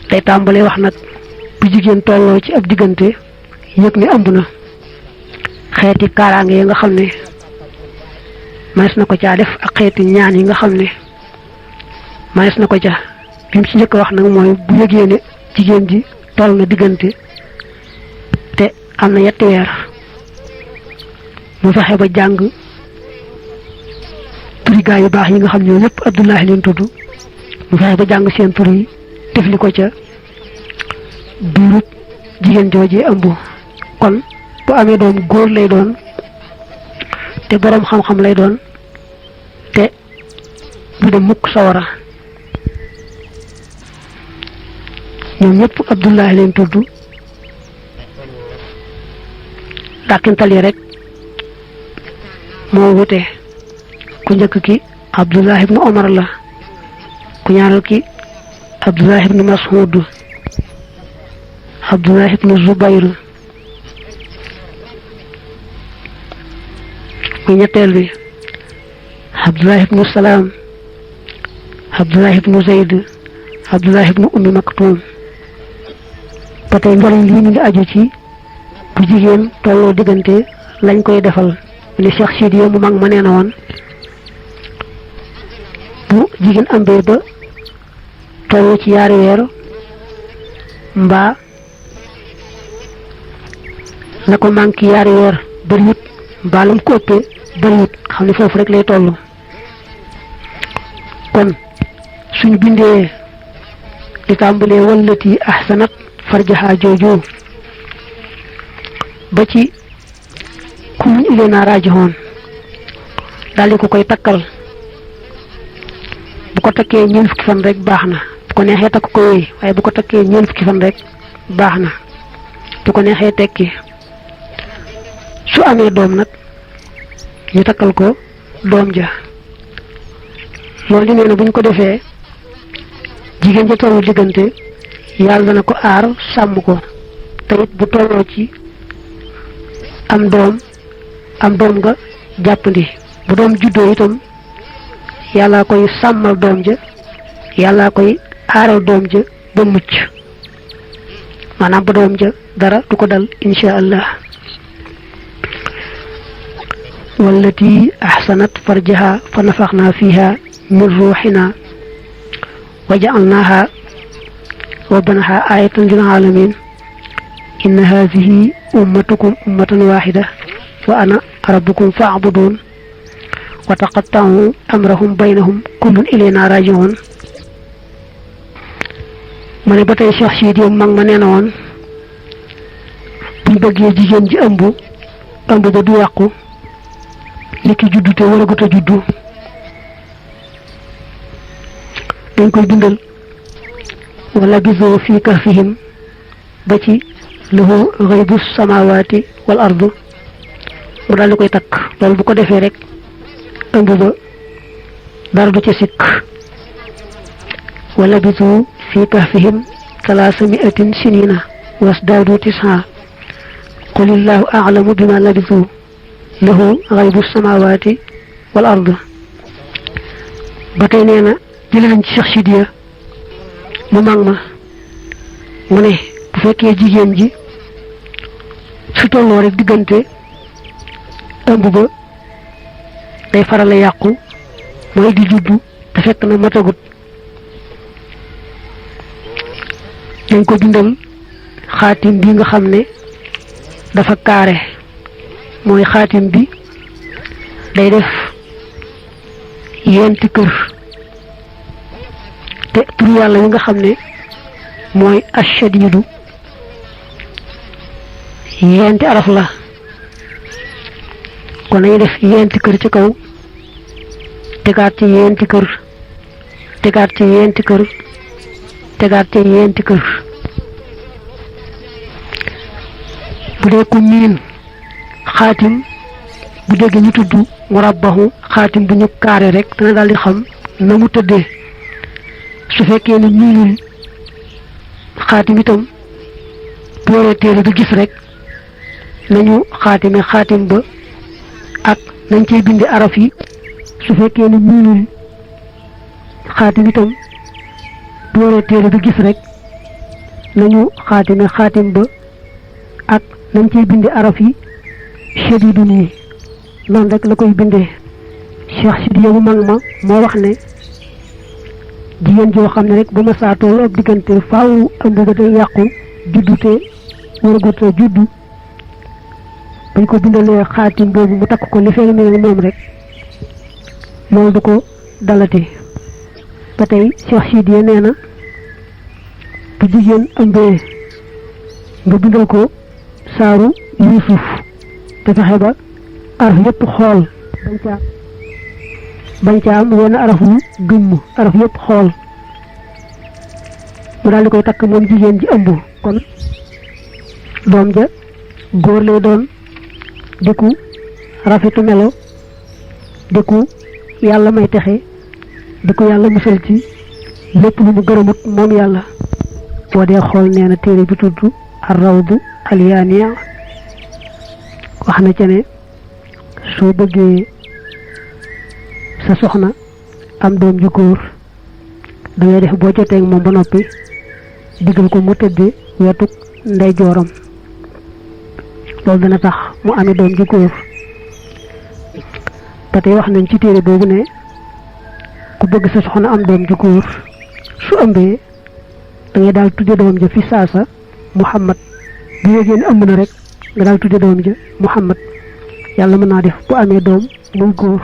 day tàmbalee wax nag bu jigéen tolloo ci ab diggante yëg ne ëmb na xeeti kaaraange yi nga xam ne manes na ko caa def ak xeeti ñaan yi nga xam ne manes na ko ca bi mu ci njëkk wax nag mooy bu yëgee ne jigéen ji toll na diggante te am na yetti weer mu fexe ba jàng turi gaa yu baax yi nga xam ne ñëpp Abdullahi leen tudd mu fexe ba jàng seen tur yi tefli ko ca biirub jigéen jooje ëmb kon bu amee doom góor lay doon te boroom xam-xam lay doon te du dem mukk sawara ñoom ñëpp Abdullahi leen tudd dàkkintal yi rek moo wute ku njëkk ki Abdullah ibnu Omar la ku ñaareel ki Abdullah ibnu Mas'ud Abdullah ibnu Zubayr ku ñetteel bi Abdullah ibnu Salaam Abdullah ibnu Zayd Abdullah ibnu Ummi Maktum ba tey njëriñ lii ñu ngi aju ci bu jigéen tolloo diggante lañ koy defal li Cheikh Sidiya mu mag ma nee na woon bu jigéen ambee ba tolloo ci yaari weer mbaa la ko manqué yaari weer bëriwut mbaa lam ko ëppee bëriwut xam ne foofu rek lay toll kon suñu bindee di tàmbalee wallati ahsanat farjaha jooju ba ci kuñ ileena raajihoon daal di ko koy takkal bu ko takkee ñeent fukki fan rek baax na bu ko neexee takk ko wéy waaye bu ko takkee ñeent fukki fan rek baax na bu ko neexee tekki su amee doom nag ñu takkal ko doom ja loolu nee na buñ ko defee jigéen ja tollu diggante yàlla dana ko aar sàmm ko te it bu tolloo ci am doom nga jàppandi bu doom juddoo itam yàlla koy sàmmal doom ja yàlla koy aaral doom ja ba mucc maanaam ba doom ja dara du ko dal insha allah wallati ahsanat farjaha fa nafaxna fiha min ruuxina wa ja'alnaha wa banaha ayatan lil alamin inna hadhihi ummatukum ummatan wahida wa ana rabbukum fa'budun wa taqatta'u amrahum baynahum kullun ilayna raji'un ma ne ba tey Cheikh Sidi mag ma nee na woon buñ bëggee jigéen ji ëmb ba du yàqu li ki juddu te war a gut a juddu dañ koy dundal wala bisoo fii kahfihim ba ci lahu ghaybu samawati wal ardu mu daal di koy takk loolu bu ko defee rek ëmb ba dara du ci sikk wala bisoo fii kahfihim 300 sinina wasdaadu 9 qulillahu a'lamu bima labisu lahu ghaybu samawati wal ardu ba tey nee na jële nañ ci Cheikh Sidiya mu mag ma mu ne bu fekkee jigéen ji su tolloo rek diggante ëmb ba day faral a yàqu mooy di juddu te fekk na matagut dañ ko bindal xaatim bi nga xam ne dafa kaare mooy xaatim bi day def yenti kër te tur yàlla yi nga xam ne mooy ashadidu yenti araf la kon nañu def yenti kër ci kaw tegaat ci yenti kër tegaat ci yenti kër tegaat ci yenti kër bu dee ku miin xaatim bu dégg ñu tudd murabbahu xaatim bu ñu kaare rek dana daal di xam na mu tëddee su fekkee ne miinul xaatim itam bu waree téere du gis rek nañu xaatime xaatim ba ak nañ cey bindi araf yi su fekkee ne miinul xaatim itam bu waree téere du gis rek nañu xaatime xaatim ba ak nañ ciy binde araf yi shadidun yi noonu rek la koy bindee. Cheikh Sidiya mu mag ma moo wax ne jigéen joo xam ne rek bu ma saa toll ab diggante faaw ëmb ba day yàqu juddu te waragut a juddu bañ ko bindalee xaatim boobu mu takk ko li fekk ne moom rek loolu du ko dalati. ba tey Cheikh Sidiya nee na bu jigéen ëmbee nga bindal ko saaru Yuusuf te fexe ba araf yépp xool bañ ca am wenn araf wu gëmm araf yépp xool mu daal di koy takk moom jigéen ji ëmb kon doom ja góor lay doon di ku rafetu melo di ku yàlla may texe di ku yàlla musal ci lépp lu mu gërëmut moom yàlla. boo dee xool nee na téere bi tudd ar-rawdu al-yaaniya wax na ca ne soo bëggee sa soxna am doom ju góor da ngay def boo jotee ak moom ba noppi digal ko mu tëddee wetu ndeyjooram loolu dana tax mu amee doom ju góor. ba tey wax nañ ci téere boobu ne ku bëgg sa soxna am doom ju góor su ëmbee da ngay daal tudde doom ja fi saasa Muhammad bu yégee ne ëmb na rek nga daal tudde doom ja Muhammad yàlla mën naa def bu amee doom muy góor.